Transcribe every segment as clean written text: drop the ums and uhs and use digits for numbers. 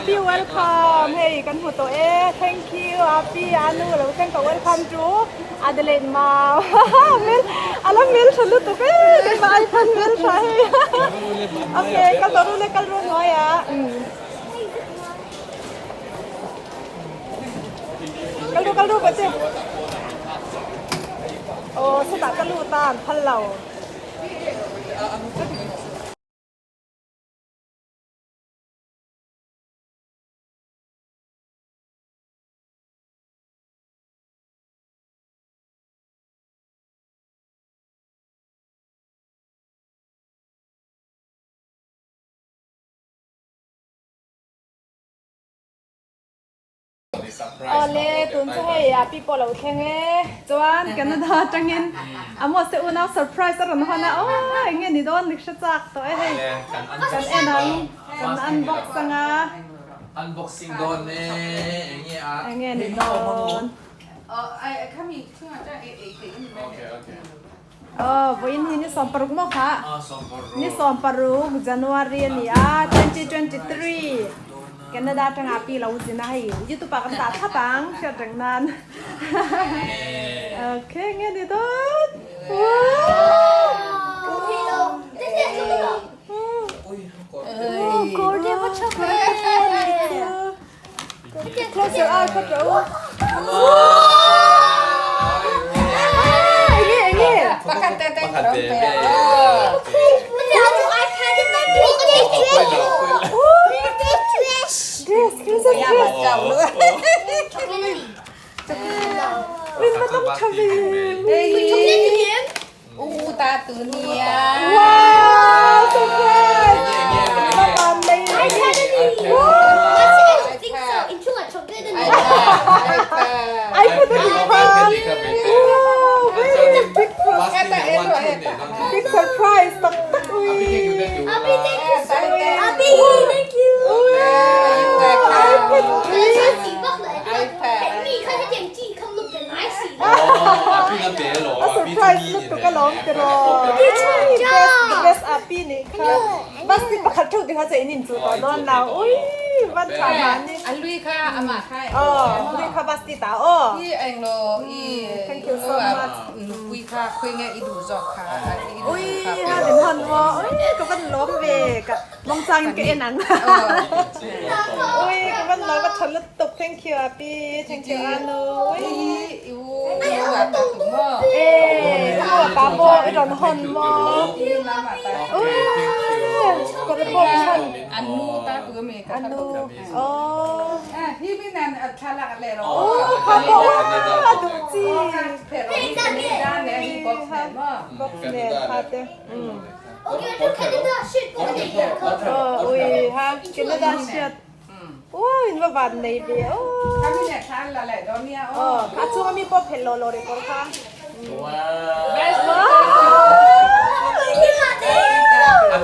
Api welcome hei kan hmu tawh e thank you Api Anu lo thleng ka welcome to Adelaide mau hmel a la hmel tha lutuk e keimah ai khan hmel tha hei okay kal tawh ru le kal ru hnuai ah kal ru kal ru bawhte aw sawtah ka lut a an phal lo. Awle tun chu hei a pi pawh lo thleng e chuan Canada atangin a maw se unau surprise a rawn hawn a aw eng nge ni dawn ni hre chak tawh e hei kan en ang kan unbox anga Unboxing dawn e eng nge a eng nge ni dawn Aw vawiin hi ni 16 maw kha ni 16 January a ni a 2023 Canada atanga pi lo zin a hei youtube ah kan dah thlap ang hriat reng nan okay nge ni dawn Close your eye kha tro. Dress, princess dress. Wow, surprise! iPad a nih kha. Wow, very big big surprise tak tak ui. iPad A surprise lutuk a lawm tiraw. Best the best api nih kha. Bus ni pakhat theuh ti kha chu in inchuh tawh dawn lo. Ui van tha hman ni. Aw lui kha bus ti ta aw. Thank you so much. Ui ha min hawn maw. Ui ka van lawm ve ka mawngchang in ka en ang. Ui ka van lawm a tha lutuk thank you api thank you anu. Ui e u apa maw i rawn hawn maw. Ui ka rawn hawn. Anu aw. Aw kha pawh a duh chi. Box nen kha te. Aw ui ha Canada hriat. Wow in va van nei ve aw. Aw a chunga mi pawh phelh lawh lawh rih kawr kha. A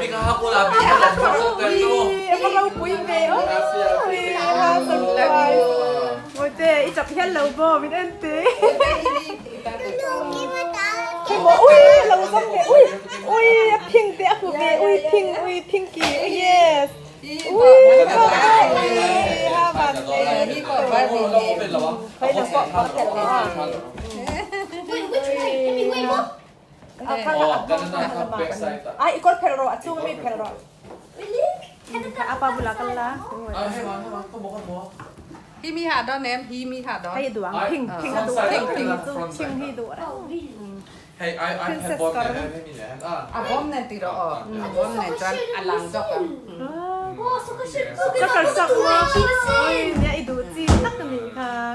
va ropui ve aw. Ui ha surprise. Mawite i chap hial lo maw min en tih. Emaw ui lo zawm ve ui ui a phing te a hmu ve ui phing ui phingki ui yes ui kha kha ui ha van nei khawi lang pawh a phelh leh a a kha a i kawr phelh rawh a chung ami phelh rawh a pa bulah kal la. Hi mi ha dawn em? Hi mi ha dawn. Hei duh ang phing phing a duh reng phing chu phing hi duh reng. Hei ai ai Princess bom kar. nen hei mi nen a. A bom nen ti rawh aw. A bom nen chuan a lang zawk ang. Soccer sak maw? Ui nia i duh chi tak a nih kha.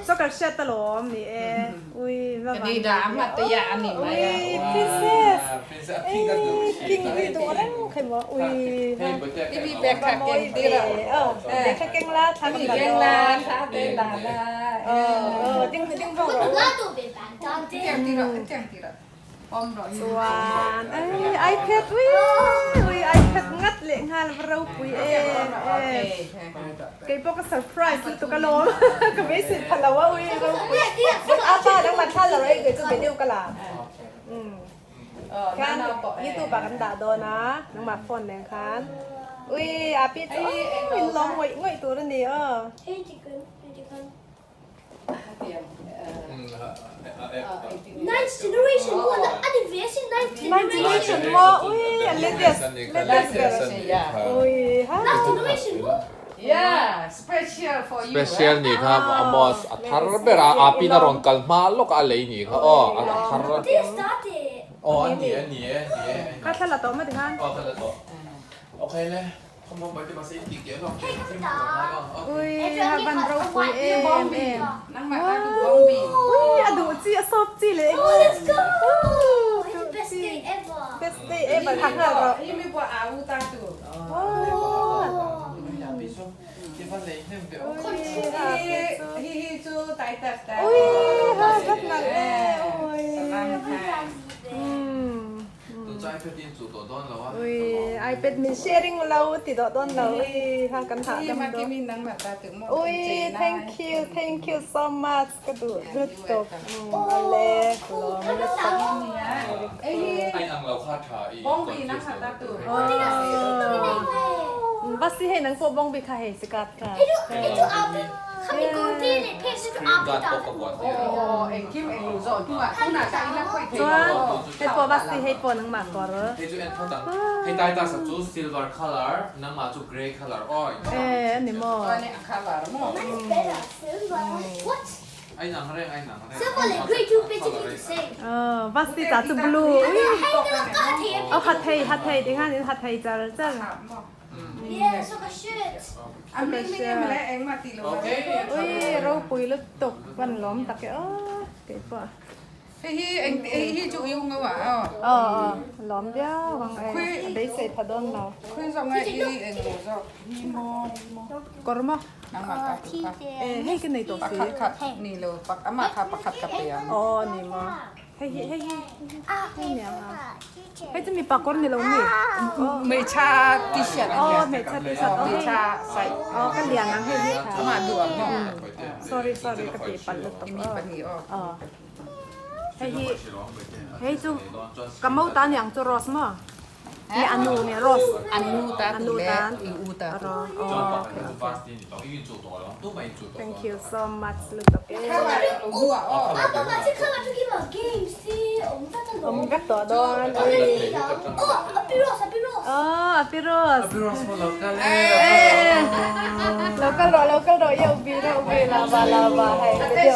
Soccer hriat alawm ni e. Ui va van. Ni dah a hmat te ya a ni mai a. Ui princess. Princess a phing a duh chi. Phing hi duh reng khai maw. Ui. Hi mi bag kha keng ti rawh. Aw bag kha keng la thla kan la Keng la dawn. thla te la la. Aw ding ding vang rawh. Tiang ti rawh tiang ti rawh. Pawm rawh hi. Chuan ei iPad ui ui iPad ngat leh nghal va ropui em em. Kei pawh ka surprise lutuk alawm ka beisei pha lo a ui ropui. A pa dang man thla lo ei kei chu video ka la. Khan youtube ah kan dah dawn a nangmah phone nen khan. Ui api chu in lawm ngawih ngawih tur a ni aw. Ninth generation maw ui a latest latest ber ui ha. Special nih kha Amos a thar ber a api na rawn kal hma lawk a lei nih kha aw a thar aw a ni a ni e ni e Ka thla la tawh maw tikhan? Aw thla la tawh okay le khawmawm bai te mahse in tih keh hlawk tih fimkhur a ngai aw Ui ha van ropui em em Ui a duh chi a sawp chi leh Best day ever ha nghal rawh. Ui ha zat nalh e ui. Ui iPad min sharing lo ti dawh dawn lo ui ha kan hah dam dawn. Ui thank you thank you so much ka duh lutuk ale lawm lutuk. Bus hi hei nang pawh bawng bik kha hei sikat kha. Chuan hei pawh bus hi hei pawh nangmah kawr. E ani maw. Bus hi tah chu blue. Aw ha thei ha thei ti khan in ha thei char char. Ui ropui lutuk van lawm tak e aw keipawh. Aw aw lawm viau ang e a beisei pha dawn lo. Kawr maw? E hei ka nei tawh si. Aw ni maw. Hei hi hei hi hei ni ang a. Hei chu mipa kawr ni lo mi? Hmeichha t-shirt a nia. Aw hmeichha t-shirt. Hmeichha size. Aw ka lian ang hei hi kha. Sorry sorry ka tih palh lutuk aw. Aw. Hei hi hei chu ka mo ta niang chu rose maw? Nge a nu nge rose? A nu ta tu le i u ta tu. Aw okay okay. Thank you so much lutuk e. Awm vek tawh dawn. Aw api rose. Lo kal rawh lo kal rawh i ubi rawh ubi lava lava hei.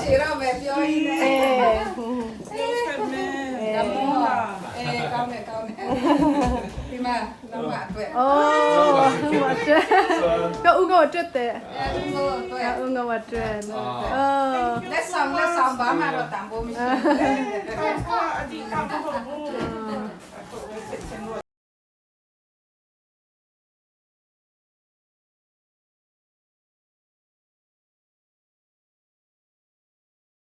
Ka u ngo tret te. Ka u ngo tret.